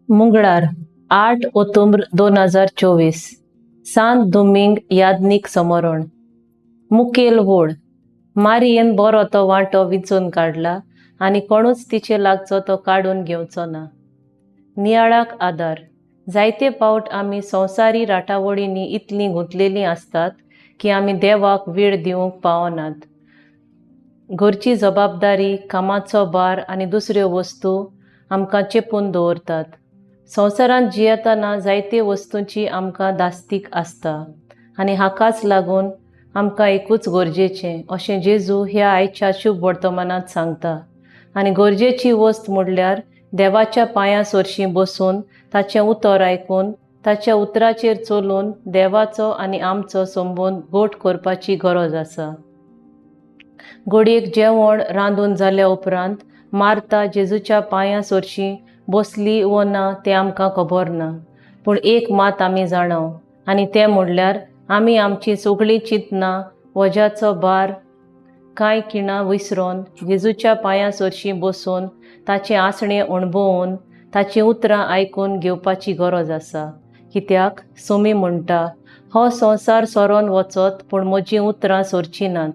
मंगळार 8 ओतुंब्र 2024, सांत दुमींग याज्ञीक समरण. मुखेल वोड. मारियेन बरो तो वांटो विंचून काडला आनी कोणूच तिचे लागचो तो काडून घेवचो ना. नियाळाक आदार. जायते फावट आमी संवसारी राटावळींनी इतलीं गुंतलेलीं आसतात की आमी देवाक वेळ दिवंक पावनात. घरची जबाबदारी, कामाचो भार आनी दुसऱ्यो वस्तू आमकां चेपून दवरतात. संवसारांत जियेतना जायते वस्तूंची आमकां दास्तीक आसता आनी हाकाच लागून आमकां एकूच गरजेचें अशें जेजू ह्या आयच्या शुभ वर्तमानांत सांगता. आनी गरजेची वस्त म्हणल्यार देवाच्या पांयां सरशीं बसून ताचें उतर आयकून ताच्या उतराचेर चलून देवाचो आनी आमचो संबंद घट करपाची गरज आसा. घडयेक जेवण रांदून जाल्या उपरांत मार्ता जेजूच्या पांयां सरशीं बसली वो ना तें आमकां खबर ना, पूण एक मात आमी जाणाव आनी तें म्हणल्यार आमी आमची सगळीं चिंतनां, वज्याचो भार कांय खिणां विसरोन जेजूच्या पांयां सरशीं बसून ताचें आसणें अणभवून ताचीं उतरां आयकून घेवपाची गरज आसा. कित्याक सोमी म्हणटा, हो संवसार सरोन वचत पूण म्हजीं उतरां सरचीं नात.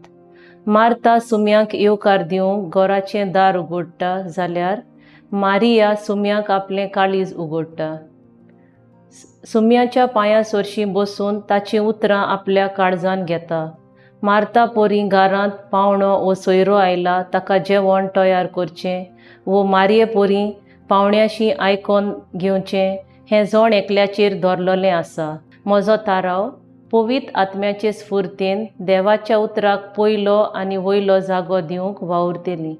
मार्ता सुम्याक येवकार दिवंक घराचें दार उगडटा जाल्यार मारिया सुम्याक आपलें काळीज उगडटा. सुम्याच्या पांयां सरशीं बसून ताचीं उतरां आपल्या काळजान घेता. मार्ता पोरी घरांत पावणो वो सोयरो आयला ताका जेवण तयार करचें वो मारये पोरी पावण्याशी आयकोन घेवचें हें जण एकल्याचेर धरलेलें आसा. म्हजो थाराव पवित्र आत्म्याचे स्फुर्तीन देवाच्या उतराक पयलो आनी वयलो जागो दिवंक वावुरतली.